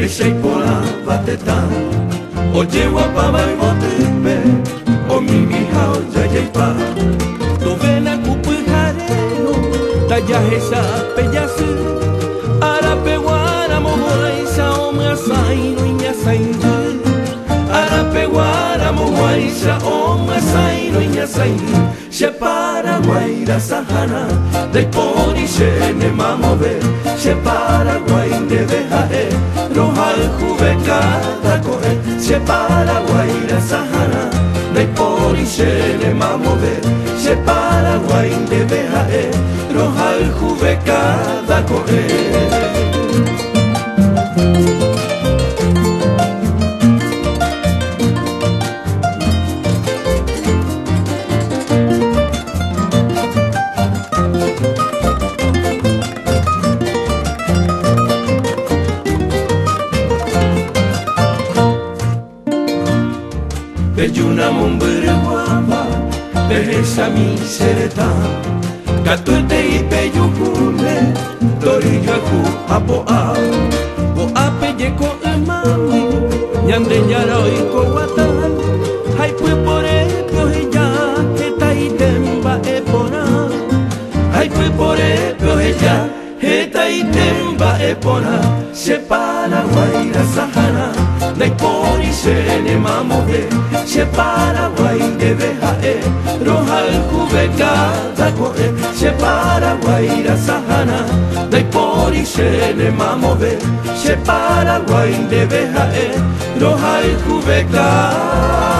Péicha iporãva tetã ojeguapáva yvotýpe omimbiha ojajaipa. Tovéna ku pyharérõ tajahecha pe jasy arapeguáramo guáicha omyasãirõ iñasãindy. Arapeguáramo guáicha omyasãirõ iñasãindy. Che Paraguái rasahárã ndaipóri chéne mamove, che Paraguái ndéve ha'e rohayhuve káda ko'ẽ. Che Paraguái rasahárã ndaipóri chéne mamove, che Paraguái ndéve ha'e rohayhuve káda ko'ẽ. Pejúna mombyryguáva pehechami che retã, katuetei pejuhúne tory joaju ha po'a. Ko'ápe jeko ymágui Ñandejára oiko guata ha ipyporépe oheja hetaite mba'e porã. Ha ipyporépe oheja hetaite mba'e porã. Che Paraguái rasaharã ndaipóri chéne mamove, che Paraguái ndéve ha'e rohayhuve káda ko'ẽ. Che Paraguái rasaharã ndaipóri chéne mamove, che Paraguái ndéve ha'e rohayhuve káda.